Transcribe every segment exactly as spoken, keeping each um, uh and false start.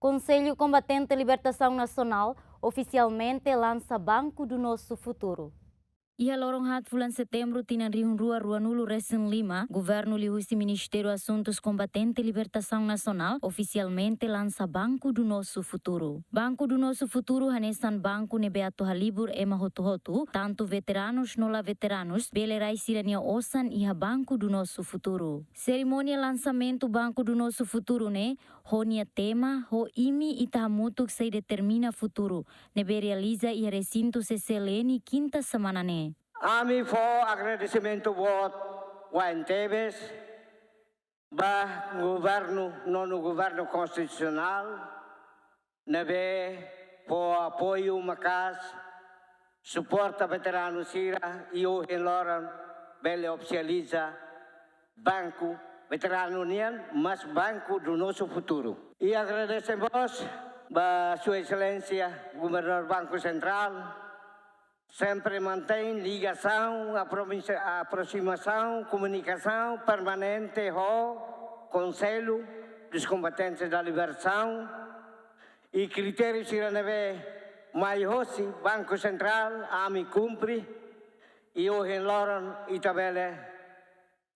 Konsellu Kombatente Libertasaun Nasionál ofisialmente lansa Banco do Nosso Futuro. Iha loron haat fulan Setembru tinan rihun rua ruanulu-resin-lima, Governu liuhusi Ministériu Asuntus Kombatente Libertasaun Nasionál ofisialmente lansa Banco do Nosso Futuro. Banco do Nosso Futuro hanesan banku ne'ebé atu halibur ema hotu-hotu, tantu veteranus no la veteranus, bele rai sira-nia osan iha Banco do Nosso Futuro. Serimónia lansamentu Banco do Nosso Futuro ne'e ho nia tema Ho Imi Ita Hamutuk Sei Determina Futuru, ne'ebé realiza iha resintu C C L N kinta semana ne'e. Ami fó agradesimentu boot wa'in tebes ba governu, nonu governu konstitusionál, ne'ebé fó apoiu maka'as, suporta veteranu sira, i ohin loron bele ofisializa banku veteranu nian, mas Banco do Nosso Futuro. I agradese mós ba Sua Exelénsia Governadór Banku Sentrál, sempre mantein ligasaun, apromisa-, aproximasaun, komunikasaun permanente ho Conselho dos Combatentes da Libertação, i kritériu sira ne'ebé mai hosi Banku Sentrál, ami kumpre, i ohin loron ita bele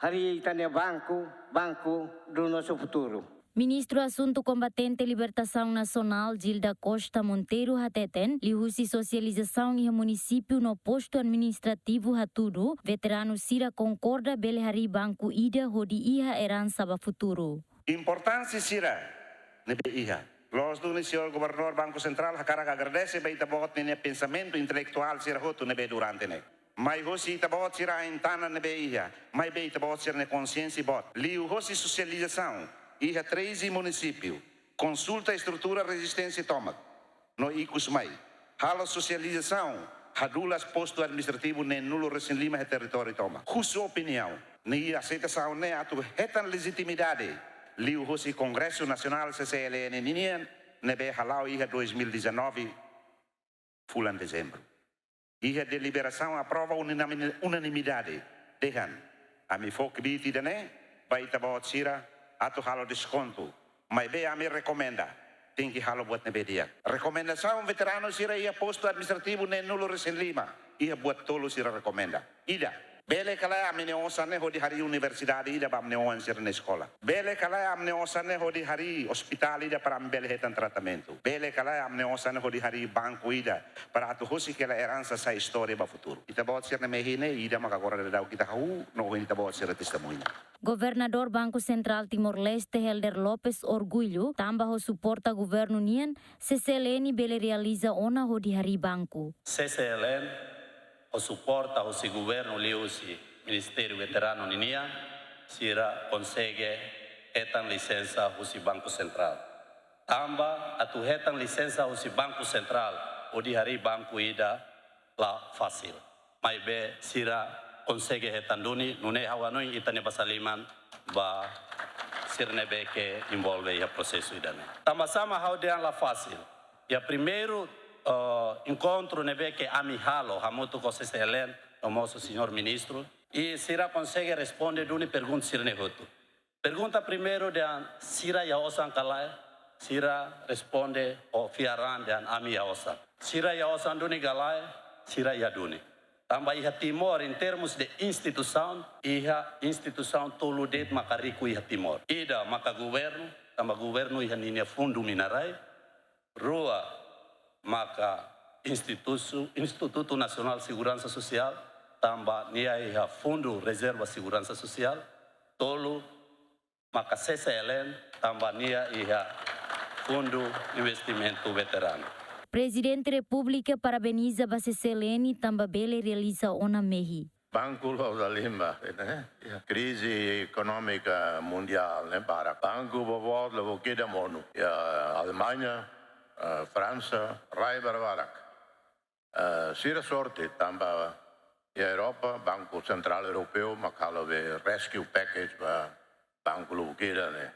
harii ita-nia banku, Banco do Nosso Futuro. Ministru Asuntu Kombatente Libertasaun Nasionál, Gilda Costa Monteiro, hateten, liuhusi sosializasaun iha munisípiu no postu administrativu hatudu, veteranu sira konkorda bele harii banku ida hodi iha eransa ba futuru. Importánsia sira ne'ebé iha. Loos duni, señór Governadór Banku Sentrál, hakarak agradese ba ita-boot ninia pensamentu intelektuál sira hotu ne'ebé durante ne'e mai hosi ita-boot sira ain-tanan ne'ebé iha, maibé ita-boot sira-nia konsiénsia boot. Liuhosi sosializasaun iha treze munisípiu, konsulta estrutura rezisténsia tomak, no ikus mai halo sosializasaun hadulas postu administrativu neenulu-resin-lima iha territóriu tomak. Husu opiniaun, no aseitasaun ne'e atu hetan lejitimidade liuhosi Kongresu Nasionál C C L N ninian ne'ebé hala'o iha dois mil e dezanove fulan Dezembru. Iha deliberasaun aprova unanimi-, unanimidade. Dehan, ami fó kbiit ida-ne'e ba ita-boot sira atu halo deskontu. Maibé ami rekomenda, tenke halo buat ne'ebé di'ak. Rekomendasaun veteranu sira iha postu administrativu neenulu-resin-lima, iha buat tolu sira rekomenda. Ida, bele ka lae ami-nia osan ne'e hodi harii universidade ida ba ami-nia oan sira-nia eskola? Bele ka lae ami-nia osan ne'e hodi harii ospitál ida para ami bele hetan tratamentu? Bele ka lae ami-nia osan ne'e hodi harii banku ida para atu husik hela eransa sai istória ba futuru? Ita-boot sira-nia mehi ne'e, ida maka agora daudaun ita hahú, no ohin ita-boot sira testemuña. Governadór Banku Sentrál Timor-Leste, Helder Lopes, orgullu tanba ho suporta governu nian, C C L N bele realiza ona hodi harii banku. C C L N ho suporta husi governu liuhusi Ministériu Veteranu ninian, sira konsege hetan lisensa husi Banku Sentrál. Tanba atu hetan lisensa husi Banku Sentrál hodi harii banku ida la fasil. Maibé sira konsege hetan duni, nune'e ha'u hanoin ita-nia basa liman ba sira ne'ebé ke envolve iha prosesu ida-ne'e. Tanba sá mak ha'u dehan la fasil? Iha primeiru, eh, enkontru ne'ebé ke ami halo hamutuk ho C C L N, no mós señór ministru, i sira konsege responde duni pergunta sira-ne'e hotu. Pergunta primeiru dehan sira iha osan ka lae, sira responde ho fiar an dehan ami iha osan. Sira iha osan duni ka lae, sira iha duni. Tanba iha Timor, em termos de instituisaun, iha instituisaun tolu de'it maka riku iha Timor. Ida maka governu, tanba governu iha ninia fundu mina-rai. Rua maka institusu-, Institutu Nasionál Seguransa Sosiál, tanba nia iha Fundu Rezerva Seguransa Sosiál. Tolu maka C C L N, tanba nia iha Fundu Investimentu Veteranu. Prezidente Repúblika parabeniza ba C C L N tanba bele realiza ona mehi. Banku la'ós dala ida, ne'e? Iha krize ekonómika mundiál ne'e barak. Banku boboot la'ós buat ida, monu. Iha Alemanha, eh, Fransa, rai barbarak. Eh, sira sorte tanba iha Europa, Banku Sentrál Europeu mak halo be rescue package ba banku lubuk ida ne'e.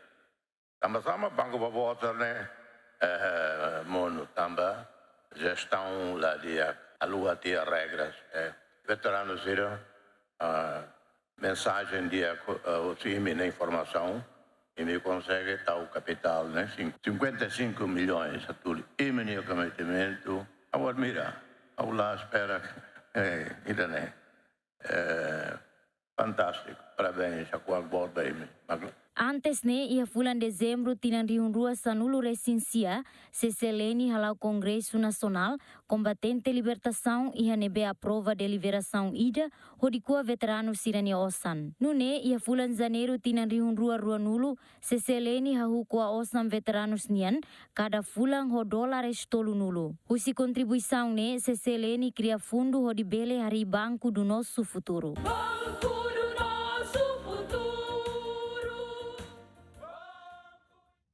Tanba sá mak banku boboot ne'e, eh, monu, tanba jestaun la di'ak, haluha tiha regras, eh. Veteranu sira, eh, mensajen di'ak, eh, husi imi-nia informasaun, Imi konsege tau kapitál ne'e, cinquenta e cinco milhões atu imi-nia kometimentu. Ha'u admira, ha'u la espera, eh, ida-ne'e. Eh, fantástiku, parabéns, ha'u kuak bol ba imi. Antes ne'e, iha fulan Dezembru tinan rihun rua sanulu resin sia, CCLN hala'o Kongresu Nasionál Kombatente Libertasaun iha ne'ebé aprova deliberasaun ida hodi ko'a veteranu sira-nia osan. Nune'e, iha fulan Janeiru tinan rihun rua ruanulu, CCLN hahú ko'a osan veteranus nian kada fulan ho dólares tolunulu. Husi kontribuisaun ne'e, CCLN kria fundu hodi bele harii banku do nosso futuro.